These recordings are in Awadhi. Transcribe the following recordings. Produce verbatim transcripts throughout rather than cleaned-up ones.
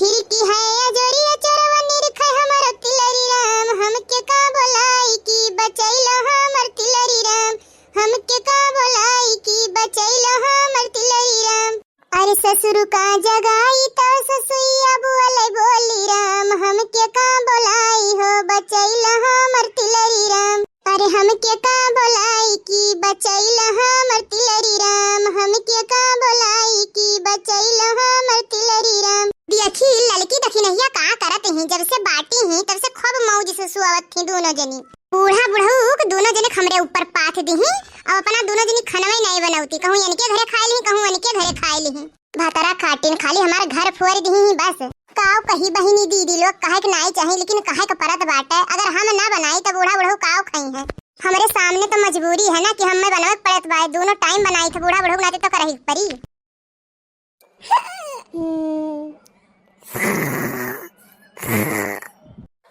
खिड़की है अजोरिया चोरवा निरखे हमर तिलरी राम, हमके का बोलाई कि बचैलो हमर तिलरी राम, हमके का बोलाई कि बचैलो हमर तिलरी राम। अरे ससुर का जगाई तो ससुइया बोले बोली राम, हमके का बोलाई हो बचैलो हमर तिलरी राम। अरे हमके का बोलाई कि बचैल हमर तिलरी राम, हमके का बोलाई कि बचैल हमर तिलरी राम। देखी ललकी दखिनहिया का करत ही, जब से बाटी ही तब से खूब मौज से सुआवत थी दोनों जनी। बूढ़ा बुढ़ऊ के दोनों जने हमरे ऊपर पाथ दिही, अब अपना दोनों जनी खनवे नहीं बनौती, कहूँ इनके घरे खाए लिही, कहूँ उनके घरे खाए लिही। भतरा काटिन खाली हमार घर फोर दिही बस। काव कही बहिनी दीदी लोग, कहे के नाई चाही, लेकिन कहे के परत बाटे। अगर हम ना बनाई त बूढ़ा बुढ़ऊ काव खाई है? हमरे सामने तो मजबूरी है ना कि हमें बनावे के पड़त बा, दोनों टाइम बनाई थे, बूढ़ा बुढ़ऊ नाते तो करही के परी।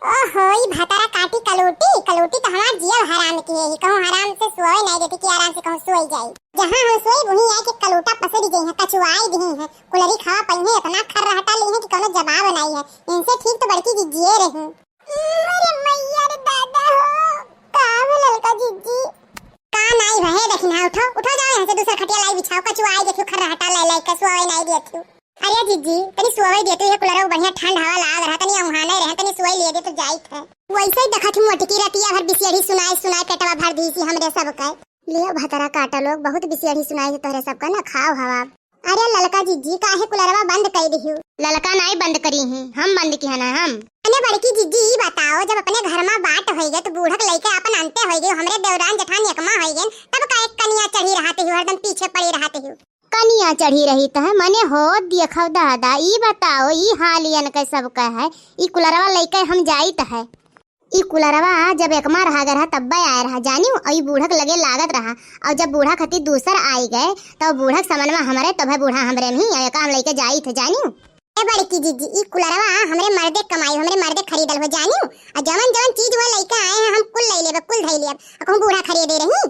ओहो, ई भतारा काटी कलूटी, कलूटी तो हमार जियल हराम की है, कहूँ आराम से सोए नहीं देती कि आराम से कहूँ सोई जाई। जहाँ हम सोई वहीं आके कलूटा पसरी गई है, कचुआई दी है, कुलरी खावा पई है, इतना खर्राटा ली है कि कोनो जवाब नहीं है। इनसे ठीक तो बड़की जिज्जिए रही। अरे मैया रे दादा हो, का हो ललका जिज्जी? का नाई भए, देखी ना, उठो, उठो, जाओ यहाँ से, दूसर खटिया लाई बिछाओ, कचुआई देखियो, खर्राटा लाई लाई के सोए नहीं देती। अरे जिज्जी, तनी सोवे दे तो, ये कुलरवा बढ़िया ठंड हवा लाग रहा, तनी उहाने रहे, तनी सोवे लिए दे तो जाइत है। वैसे ही देखत ही मोटकी रतिया भर बिसियड़ी सुनाए सुनाए पेटवा भर दी सी हमरे सब के। लियो भतरा काटा लोग, बहुत बिसियड़ी सुनाए से तोहरे सब का ना खाओ हवा। अरे ललका जिज्जी, काहे कुलरवा बंद कर दिहू? ललका नाई बंद करी ही, हम बंद किया ना हम। अने बड़की जिज्जी, ई बताओ, जब अपने घर में बाट होई गए तो बूढ़क लइके अपन अंते होई गए, हमरे देवरान जेठान एकमा होई गए, तब का एक कनिया चढ़ी रहते हो, हरदम पीछे पड़ी रहते हो। कनिया चढ़ी रही त है, मने हो देखो दादा, ई बताओ, ई हाल यन के सब का है, ई कुलरवा लइके हम जाइत है। ई कुलरवा जब एकमा रहा गए रहा, तब्बे आए रहा, जानियो, और ई बूढ़क लगे लागत रहा, और जब बूढ़ा खती दूसर आई गए, तो बूढ़क समनवा हमरे, तब है बूढ़ा हमरे में ही, और एका हम लइके जाइत है, जानियो। ए बड़की जिज्जी, ई कुलरवा हमरे मर्दे कमाई, हमरे मर्दे खरीदल हो, जानियो, और जवन जवन चीज वो लइके आए हैं, हम कुल ले लेब, कुल धई लेब, और कहूँ बूढ़ा खरीदे रही।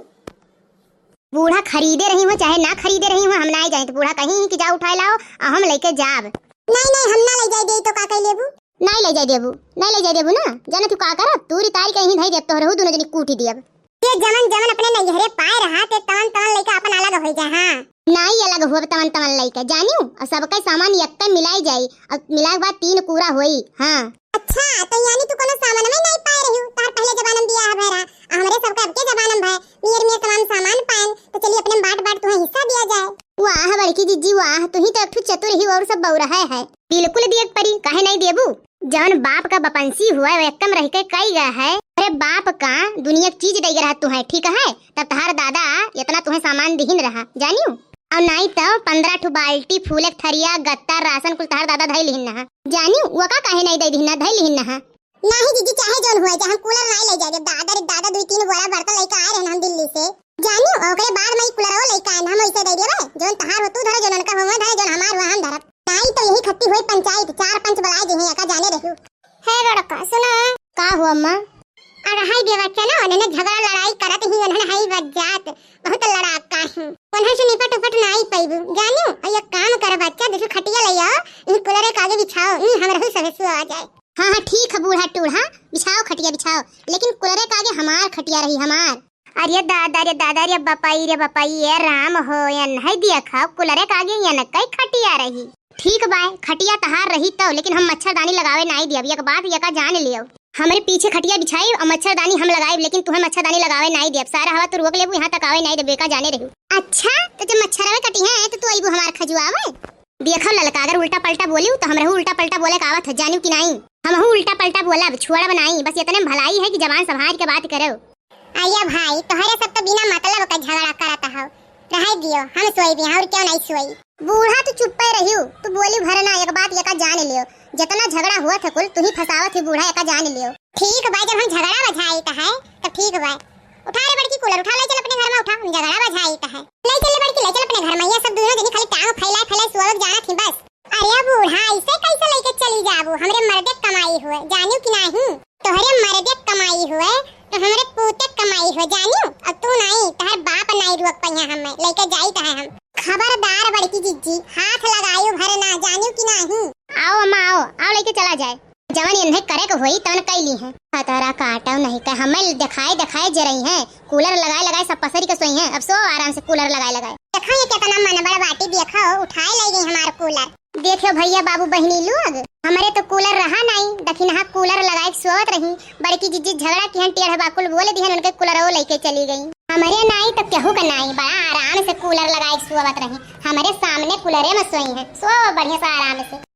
बूढ़ा खरीदे रही हो चाहे ना खरीदे रही हो, हम नाई जाइत। बूढ़ा कहीं कि जा उठाए लाओ, आ हम लइके जाब। नहीं, नहीं, हम ना ले जाए दे तो का कह लेबू? नाई ले जाए देबू, नाई ले जाए देबू ना। जाना तू का करब, तूरी तारी कहीं धई देब, तोहरहू दोनों जनी कूटी दियब। ये जमन जमन अपने नैहरे पाए रहा, ते तवन तवन लइका अपन अलग होई जा, हाँ। नाई अलग हुआ तवन तवन लइका, जानियो, और सबके सामान यक्के मिलाई जाई, और मिलाए के बाद तीन पूरा होई, हाँ। अच्छा, तो यानी तू कोनो सामान में नहीं पाए रही हो? तार पहले जमाना में बियाह भय रहा, आ हमरे सबके अब के जमाना में भय, मियर मियर तमाम सामान पाएन, तो चलिए अपने में बांट बांट तुम्हें हिस्सा दिया जाए। वाह बड़की जिज्जी वाह, तू ही तो एक ठो चतुर ही और सब बौरा है, है। बिल्कुल दिए के परी, काहे नहीं देबू? जौन बाप का बपंसी हुआ है, वो एकम रह के कई गया है। अरे बाप का दुनिया की चीज दे रहा तू है, ठीक है? तब तहार दादा इतना तुम्हें सामान दिहिन रहा, जानियो? और नाई तो पन्द्रह ठो बाल्टी, फूले के थरिया, गत्ता, राशन कुल तहार दादा धई लिहिन नहा। जानियो, वो का काहे नहीं दे दिहिन ना, धई लिहिन नहा। नाही जीजी, चाहे जौन हुआ, चाहे हम कूलर नाही ले जाए। दादा रे दादा, दुई तीन बोरा बर्तन लेके आए रहन हम दिल्ली से। जानियो, ओकरे बाद में ई कूलरवा लेके आए, हम वैसे दे देबे। जौन तहार हो तू धरो, जौन उनका हुआ धरे, जौन हमार हुआ हम धरब। नाही तो यही खत्ती हुई पंचायत, चार पंच बुलाए दिहे, एका जाने रहू। हे बड़का, सुनो। का हुआ अम्मा? अरे हाय देवा, चलो, उन्हें झगड़ा लड़ाई करत ही, उन्हें हाई बज्जात, बहुत लड़ाका है। उन्हें से निपट उपट ना आई पैबू, जानो। और एक काम कर बच्चा, दूसरी खटिया ले आओ, इन कूलरे के आगे बिछाओ, इन हम रहू सवेसु आ जाए। हाँ, हाँ, ठीक है बूढ़ा टूढ़ा, बिछाओ खटिया बिछाओ, लेकिन कूलरे के आगे हमार खटिया रही, हमार। अरे दादा रे दादा रे बपाई रे बपाई, ये राम हो, ये नहीं देखा, कूलरे के आगे ये न कई खटिया रही। ठीक बाय, खटिया तहार रही तो, लेकिन हम मच्छरदानी लगावे नाई दियब। एक बात एका जान लियो, हमरे पीछे खटिया बिछाई और मच्छरदानी हम लगाई, लेकिन तुम्हें मच्छरदानी लगावे नाई दियब। सारा हवा तू रोक लेबू, यहाँ तक आवे नाई देबू, एका जाने रहू। अच्छा, तो जब मच्छरवे कटी है तो तू अइबू हमार खजुआवे? देखो ललका, अगर उल्टा पलटा बोलियो तो हमरहू उल्टा पलटा बोले का आवत है, जानियो कि नाई? हमहू उल्टा पलटा बोलब, छोड़ब नाई। बस इतने में भलाई है कि जबान संभाल के बात करो। आया भाई, तोहरे सब तो बिना मतलब का झगड़ा करत हो। रहे दियो, हम सोई भी, और क्यों नहीं सोई? बूढ़ा तू चुप्पे रहियो, तू बोली भरना, एक बात एका जान लियो, जितना झगड़ा हुआ था कुल, तू ही फंसावत ही बूढ़ा, एका जान लियो। ठीक बा, जब हम झगड़ा बझाई त है, तब ठीक बा। उठा रे बड़की कूलर, उठा, ले चल अपने घर में, उठा, हम झगड़ा बझाई त है। ले चल रे बड़की, ले चल अपने घर में, ये सब दोनों जनी खाली टांग फैलाए फैलाए सोवत जानत ही बस। अरे बूढ़ा, ऐसे कैसे लेके चली जाबू? हमरे मर्दे कमाई हुए, जानियो कि नाही? तोहरे मर्दे कमाई हुए, तो हमरे पूते कमाई हुए, जानियो? और तू नाही, तोहर बाप नाही रोक पहिया हमें, लेके जाई त है हम। खबरदार बड़की जिज्जी, हाथ लगायो भरना, जानियो कि नाही? आओ अम्मा आओ, के चला जाए। जवन इन्हें करे के होई, तवन कई ली हैं। खतरा काटव नहीं कहे, हमें देखाए देखाए जे रही हैं, कूलर लगाए लगाए सब पसरी के सोई हैं। अब सो आराम से कूलर लगाए लगाए। देखा ये कितना मन बड़ा बाटी, देखा हो, उठाए ले गई हमार कूलर। देखियो भैया, बाबू, बहिनी लोग, हमरे तो कूलर रहा नहीं, दखिनहा कूलर लगाए के सोवत रही। बड़की जिज्जी झगड़ा किहन, टेढ़ बाकुल बोल दिहन, उनके कूलर वो लेके चली गई। हमरे नाई तो केहू के नाई, बड़ा आराम से कूलर लगाए के सोवत रही। हमरे सामने कूलरे में सोई हैं, सो बढ़िया से आराम से।